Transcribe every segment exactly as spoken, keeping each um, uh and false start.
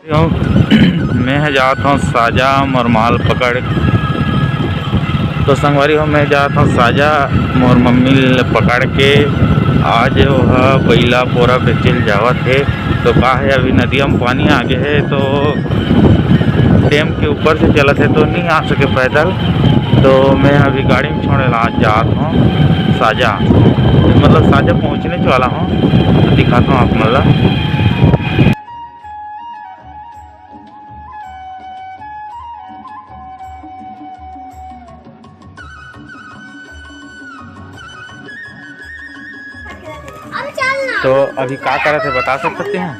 मैं ह जात हूँ साजा मोर माल पकड़। तो संगवारी हो, मैं जात हूँ साजा मोर मम्मी ल पकड़ के। आज वो ह बइला पोरा बेचे ल जावत हे। तो का है, अभी नदिया में पानी आ गए है, तो डैम के ऊपर से चलत है, तो नहीं आ सके पैदल। तो मैं अभी गाड़ी में छोड़े ला जात हूँ साजा, मतलब साजा पहुँचने वाला हूँ। तो दिखाता हूँ आप मन ला। तो अभी का करत हे, बता सकते हैं?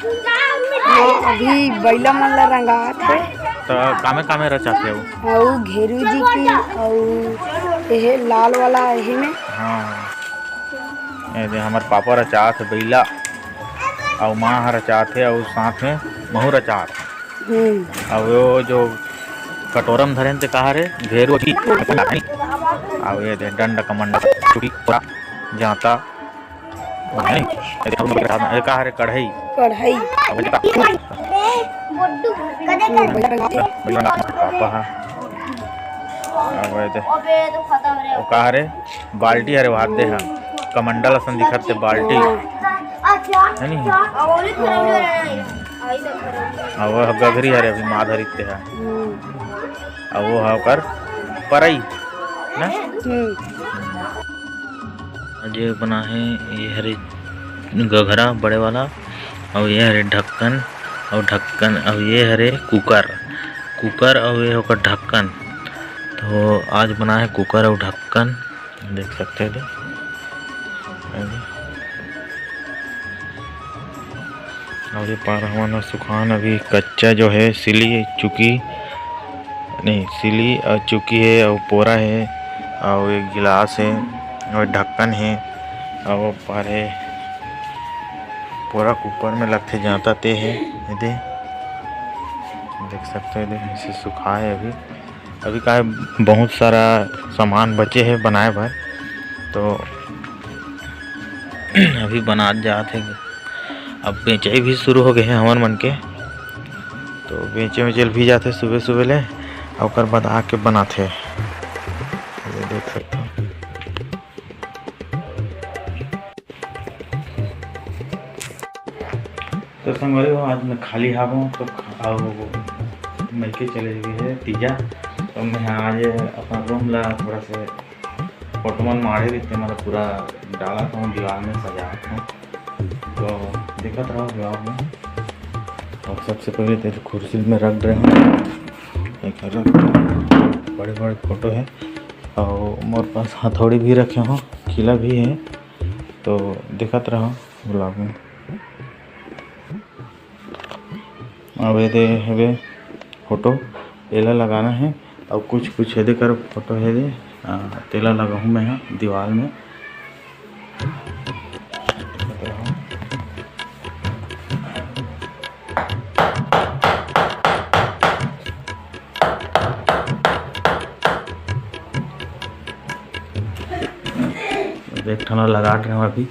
मैं अभी बइला मन ला रंगात हे। तो कामे कामे रचात हे वो? अउ घेरू जी की, अउ एहे लाल वाला एहे में। हाँ, ये दे हमर पापा रचात हे बइला, अउ माँ ह रचात हे, अउ साथ में महू रचात। हम्म। अउ वो जो कटोरा में धरे हे, ते कहा रे, घेरू जी। अउ ये दे डंडा कमंडा, चुटी, जाता। नहीं, ये कहा रे, कढ़ाई। कढ़ाई। अब बजता। हम्म, बजरंग पापा हा। अब ये दे। वो कहा रे, बाल्टी हरे, वो हाथ दे हा। कमंडल असन दिखत ते बाल्टी। है नहीं? अब वो गगरी हरे, अभी माँ धरित ते हा। हम्म। अउ वो ह ओकर परई ना। हम्म। आज ये बना है, ये हरे गघरा बड़े वाला, अउ ये हरे ढक्कन, अउ ढक्कन, अउ ये हरे कुकर, कुकर, अउ ये ओकर ढक्कन। तो आज बना है कुकर अउ ढक्कन। देख सकते हैं इधर। और ये पार हमन ह सुखान अभी कच्चा जो है, सिली चुकी नहीं, सिली और चुकी है और पोरा है और एक गिलास है और ढक्कन है और वो पार है। पोरा के ऊपर में लगथे जाता ते है। ये दे, देख सकते हो, इधर ऐसे सुखा है अभी। अभी का है, बहुत सारा सामान बचे है बनाए बर, तो अभी बनात जात है। अब बेचई भी शुरू हो गए है हमर मन के, तो बेचे उचे भी जाथे सुबह सुबह ले, अउ ओकर बाद आके बनाथे। ये देख सकते हो। तो संगवारी हो, आज मैं खाली हावों तो ख-, अउ मइके चले गए है तीजा, तो मैं आज अपन रूम ला थोड़ा से फोटो मन माढ़े रहिते, मतलब पूरा डालत हूँ, दीवार में सजात हूँ, तो देखत रहो vlog में। और सबसे पहले तो कुर्सी में रख रहे हूँ, एक रख, बड़े बड़े फोटो है और मोर पास हथौड़ी भी रखे हूँ, खिला भी है, तो देखत रहो vlog में। अब ये दे हवे फोटो, एला लगाना है। और कुछ कुछ ये दे कर फोटो है दे, आ, तेला लगाहूँ मैं यहाँ दीवार में। एक ठन लगात रहे अभी।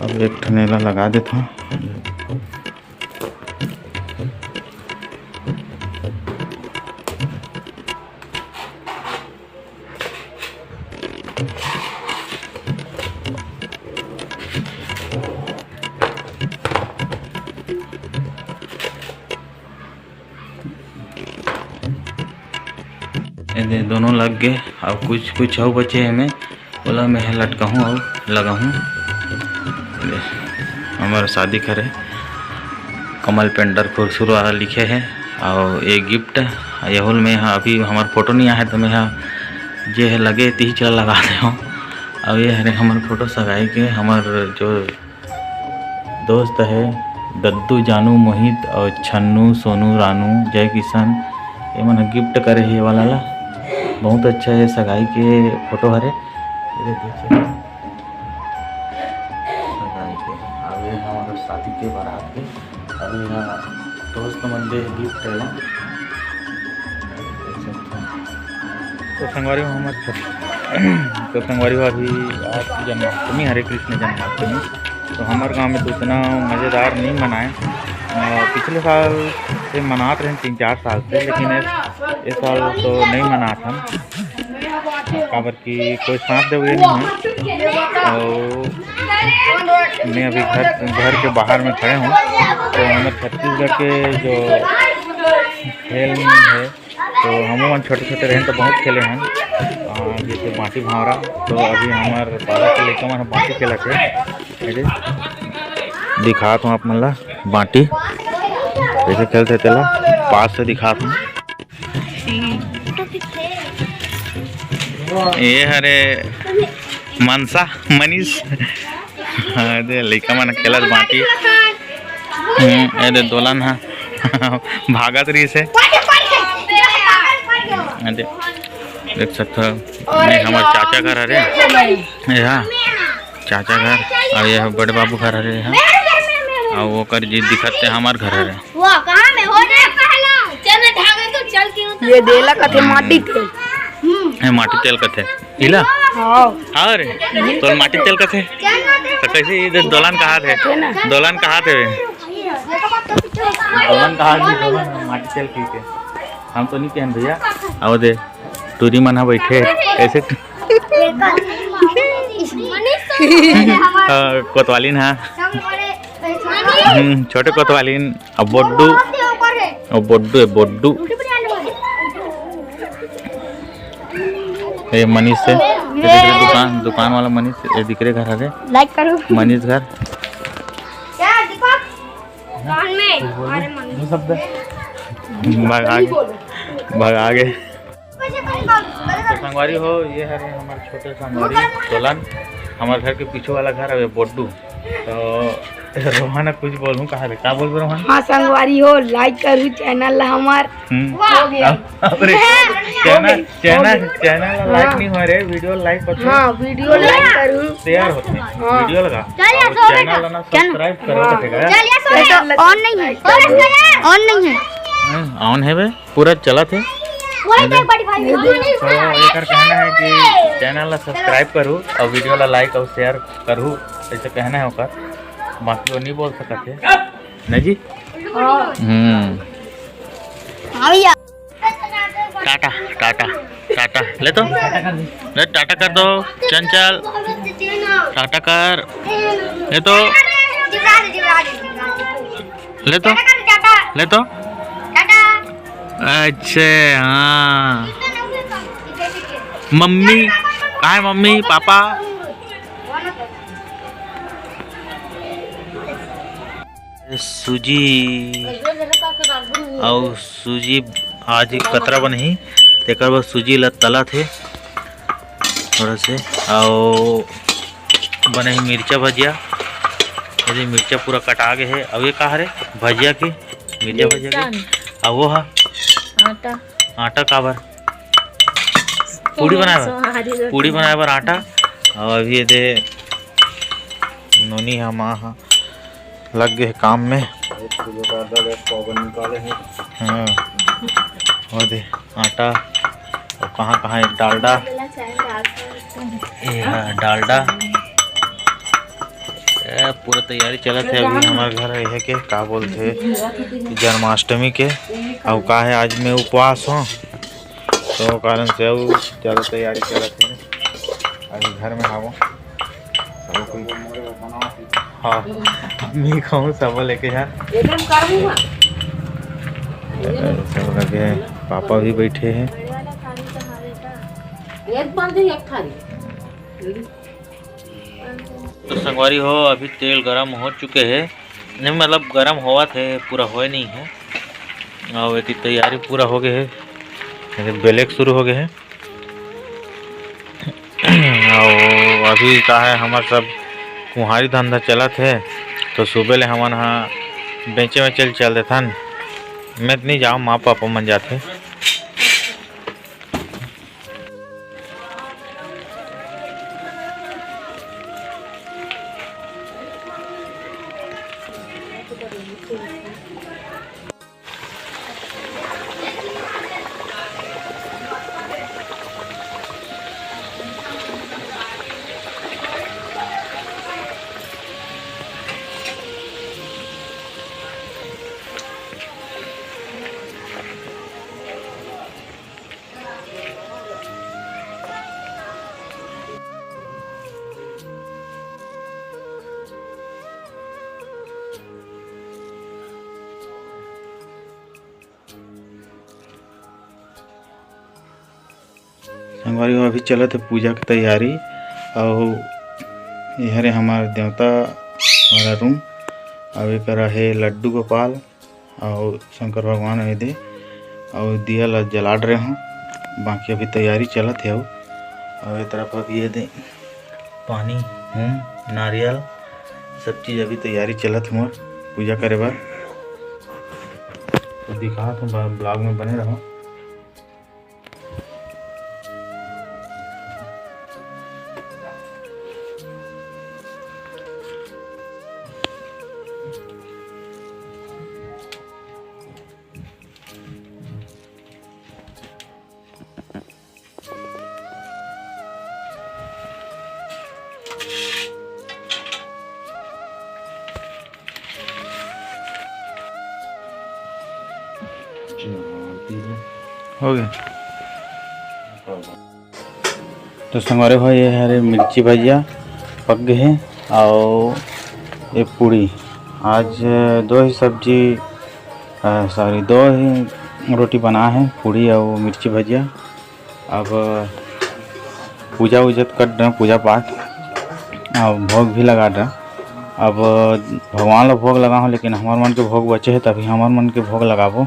अब एक ठन एला लगा देथव। एदे दोनों लग गे, अउ कुछ कुछ अउ बचे हे एमे, ओला मैं ह लटकाहूँ अउ लगाहूँ। एदे हमर शादी करे कमल पेंटर खुरसुर वाला लिखे हे, अउ ये गिफ्ट, यहू ल मैं ह अभी हमर फोटो नइ आहे त मैं ह जे हे लगे तिही चला लगा दे हूँ। अउ ये हरे हमर फोटो सगाई के, हमर जो दोस्त हे दद्दू, जानू, मोहित अउ छन्नू, सोनू, रानू, जय किशन, ये मन ह गिफ्ट करे हे ये वाला ला। बहुत अच्छा ये सगाई के फोटो हरे। ये देखिए, सगाई के, अउ ये हमर शादी के बारात के, अउ ये दोस्त मन दे गिफ्ट ला। तो संगवारी हो हमर छत-, तो संगवारी हो अभी आज जन्माष्टमी, हरे कृष्ण जन्माष्टमी। तो हमर गांव में तो उतना मज़ेदार नहीं मनाए, अ, पिछले साल से मनात रहेन, तीन चार साल से, लेकिन इस, इस साल तो नहीं मनात हन, काबर कि कोई साथ देवे नहीं है। और मैं अभी घर, घर के बाहर में खड़े हूँ, तो हमर छत्तीसगढ़ के जो खेल है, तो हमू मन छोटे छोटे रहेन तो बहुत खेले हन, अ, जैसे बांटी भांवरा। तो अभी हमर पारा के लइका मन ह बांटी खेलत हे, ये दे, दिखात हूँ आप मन ला बांटी कैसे खेलते तेला पास से दिखात हूँ। ये हरे मनसा मनीष। हाँ, दे लइका मन खेलत बांटी। हम्म, ए दे दोलन हा भागत रहिस हे। ए दे, देख सकत हो, ये हमर चाचा घर हरे। ये हा चाचा घर, और ये बड़े बाबू घर हरे हा। और ओकर जी दिखत ते हमर घर हरे। वाह, कहाँ में हो रे? चल ना, धागा तो चल के होता। ये देला कथे माटी तेल। हम्म। ए, माटी तेल कथे। इला? हाँ। और तोर माटी तेल कथे? तो कैसे ये दे दोलन कहाथे? दोलन कहाथे? दोलन कहाथे, दोलन, माटी तेल पी के। हम तो नहीं कहन भैया। अब दे टूरी मन हा बैठे ऐसे। हाँ, कोतवालिन हा। हम्म, छोटे कोतवालिन। अब बोड्डू, अब बोड्डू है, बोड्डू। ये मनीष है, ये दिख रहे दुकान, दुकान वाला मनीष, ये दिख रहे घर हरे। लाइक करो। मनीष घर। क्या दीपक? कान में। कुछ बोल रहे? अरे मनीष। दो शब्द। भगा आगे, भगा आगे। तो संगवारी हो, ये हरे हमर छोटे संगवारी दोलन, हमर घर के पीछू वाला घर हवे बोड्डू। तो रोहन कुछ बोलूं, कहा रे, का बोलबे रोहन? हाँ संगवारी हो, लाइक करू चैनल ला हमर। हम्म। हो गया। अब, अब रे, हो गया। चैनल, चैनल, हो गया। चैनल ला लाइक हाँ। नहीं हो रे, वीडियो लाइक कर। हाँ, वीडियो लाइक करू। शेयर होते हैं, हाँ। वीडियो लगा। चल यार, और सो चैनल बेटा। ला ना चल। सब्सक्राइब करो हाँ। तो ठीक है। चल यार, सो चैनल बेटा। ला ऑन नहीं है। सब्सक्राइब करो। ऑन नहीं है। हम्म, ऑन है बे। पूरा चलत हे। वही देख। तो एकर कहना है कि चैनल ला सब्सक्राइब करू और वीडियो ला लाइक और शेयर करू, ऐसे कहना है ओकर, बाकी वो नहीं बोल सकत हे। नहीं जी? हाँ। हम्म। हाँ भैया। टाटा, टाटा, टाटा। ले तो, ले टाटा कर दो, चंचल। टाटा कर। ले तो। ले तो, ले तो। अच्छा, हाँ। मम्मी, कहाँ है मम्मी, पापा? सूजी, अउ सूजी आज कतरा बनही, तेकर बर सूजी ला तलत हे थोड़ा से, अउ बने हे मिर्चा भजिया। ये मिर्चा पूरा कटा गे हे। अउ ये का हरे? भजिया के, मिर्चा भजिया के। बेसन। अउ वो हा? आटा। आटा काबर? पूड़ी बनाए बर? सोहारी रोटी। पूड़ी बनाए बर आटा। अउ अभी ये दे नोनी हा, माँ हा लग गे हे काम में। एक किलो का आटा ले, पाव बन निकाले हैं। हाँ, वो दे आटा, और कहाँ कहाँ एक डालडा, ये है डालडा। ए, पूरा तैयारी चलत हे अभी हमारे घर, ये के का बोलते हैं, जन्माष्टमी के। अब का है, आज मैं उपवास हूँ, तो कारण से अब ज़्यादा तैयारी चलत हे। अभी घर में हावो। सब कोई, हाँ, मैं कहूँ सब लेके जा। एकदम करबू ना। सब लगे हैं, पापा भी बैठे हैं। एक बांध दे, एक थारी। तो संगवारी हो, अभी तेल गरम हो चुके हे, नहीं मतलब गरम होवत हे, पूरा होए नहीं हे। अउ एती तैयारी पूरा हो गए हे, एती बेले के शुरू हो गए हे। अउ अभी का है, हमर सब कुहारी धंधा चलत हे, तो सुबह ले हमन हा बेचे में चल, चल देथन। मैं तो नहीं जाऊँ, माँ पापा मन जाथे। हमारे अभी चलत हे पूजा के तैयारी। अउ ये हरे हमार देवता वाला रूम। अउ एकर हे लड्डू गोपाल अउ शंकर भगवान हे दे। अउ दिया ला जलाड रहे हों, बाकी अभी तैयारी चलत हे। अउ अउ ये तरफ अभी ये दे पानी, हूम, नारियल, सब चीज अभी तैयारी चलत हे मोर पूजा करे बर। तो दिखात हों, ब्लॉग में बने रहो। हो गया। तो संगवारी हो, ये हरे मिर्ची भजिया पक गए हे, अउ ये पूड़ी। आज दो ही सब्जी, सॉरी, दो ही रोटी बना हे, पूड़ी अउ मिर्ची भजिया। अब पूजा उजा कर डरें, पूजा पाठ, अब भोग भी लगा डरें। अब भगवान ला भोग लगा हों, लेकिन हमर मन के भोग बचे हे, तभी हमर मन के भोग लगाबो।